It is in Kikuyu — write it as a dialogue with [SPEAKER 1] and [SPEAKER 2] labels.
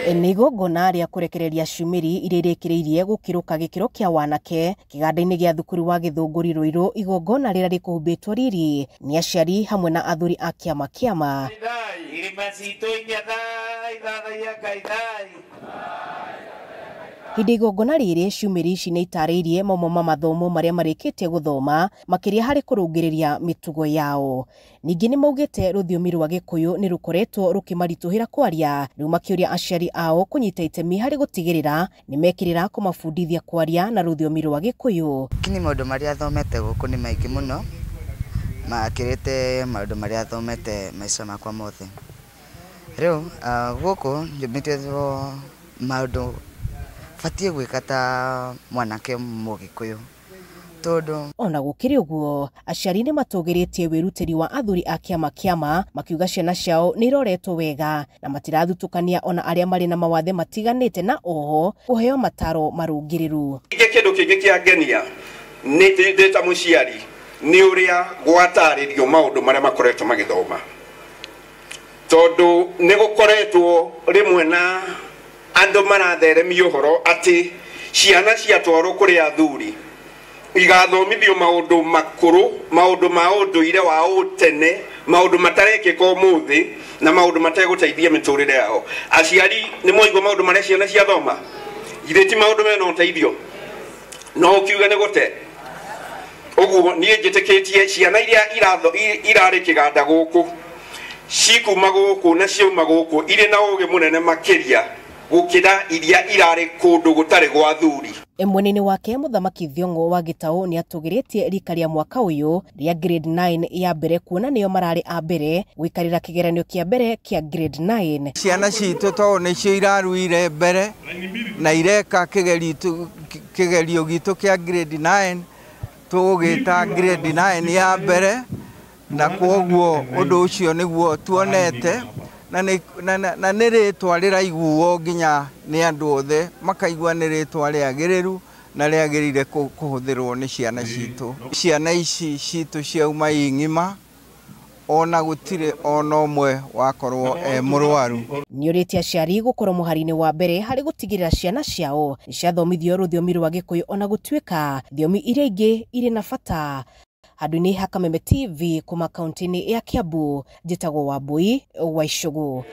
[SPEAKER 1] Nĩ igongona rĩa kũrekereria ciumĩri iria irĩkĩrĩirie gũkĩrũka gĩkĩro kĩa wanake kĩganda-inĩ gĩa thukuru wa Gĩthũngũri Ruiru, igongona rĩrĩa rĩkũhumbĩtwo riri nĩ aciari hamwe na athuri a kĩama kĩama. Hĩndĩ igongona rĩrĩ ciumĩri ici nĩ itarĩirie mamwe ma mathomo marĩa marĩkĩtie gũthoma makĩria harĩ kũrũngĩrĩria mĩtugo yao. Ningĩ nĩ maugĩte rũthiomi rwa Gĩkũyũ nĩ rũkoretwo rũkĩmaritũhĩra kwaria, rĩu makĩũria aciari ao kũnyita itemi harĩ gũtigĩrĩra nĩ mekĩrĩra kũmabundithia kwaria na rũthiomi rwa Gĩkũyũ.
[SPEAKER 2] Lakini maũndũ marĩa thomete gũkũ nĩ maingĩ mũno, makĩrĩte maũndũ marĩa thomete maica makwa mothe. Rĩu gũkũ njũmĩtwo maũndũ batie gwĩka ta mwanake Mũgĩkũyũ tondu
[SPEAKER 1] ona gũkĩrĩ ũguo aciari nĩ matũgĩrĩtie wĩrutĩri wa athuri a kĩama kĩama makiuga ciana ciao nĩ iroretwo wega na matirathutũkania ona arĩa marĩ na mawathe matiganĩte na oho kũheo mataro marũngĩrĩru.
[SPEAKER 3] Kĩndũ kĩngĩ kĩa ngenia nĩ ndĩ ta mũciari nĩ ũrĩa gwatarĩrio maũndũ marĩa makoretwo magĩthoma, tondũ nĩ gũkoretwo rĩmwe na andũ maratheremia ũhoro atĩ ciana ciatwarwo kũrĩ athuri igathomithio maũndũ makũrũ, maũndũ ma ũndũire wa ũtene, maũndũ matarekĩka ũmũthĩ na maũndũ mategũteithia mĩtũrĩre yao. Aciari nĩ mwaigua maũndũ marĩa ciana ciathoma, githĩ ti maũndũ mena ũteithio? No ũkiuge nĩ gũte. Ũguo niĩ njĩtĩkĩtie ciana iria irarĩ kĩganda gũkũ cikuma gũkũ na ciauma gũkũ irĩ na ũgĩ mũnene makĩria gũkĩra iria irarĩ kũndũ gũtarĩ gwa athuri.
[SPEAKER 1] Mwena-inĩ wake Mũthamaki Thiong'o wa Gĩtaũ nĩ atũgĩrĩtie rika rĩa mwaka ũyũ rĩa grade 9 ya mbere kuona nĩo mararĩ a mbere gũikarĩra kĩgeranio kĩa mbere kĩa grade 9.
[SPEAKER 4] Ciana citũ tondũ nĩcio iraruire mbere na ireka kĩgerio gitũ kĩa grade 9, tũgũgĩta grade 9 ya mbere, na kwoguo ũndũ ũcio nĩguo tuonete na nĩ rĩtwa rĩraiguo nginya nĩ andũ othe makaigua nĩ rĩtwa rĩagĩrĩru na rĩagĩrĩire kũhũthĩrwo nĩ ciana citũ. Ciana ici citũ ciauma ng'ima ona gũtirĩ ona ũmwe wakorwo e mũrwaru.
[SPEAKER 1] Nĩũrĩtie aciari gũkorwo mũhari-inĩ wa mbere harĩ gũtigĩrĩra ciana ciao nĩ ciathomithio rũthiomi rwa Gĩkũyũ ona gũtuĩka thiomi iria ingĩ irĩ na bata. Handũ-inĩ ha Kameme TV kuma kaunti-inĩ ya Kiambu, njĩtagwo Wambui wa Icũgũ.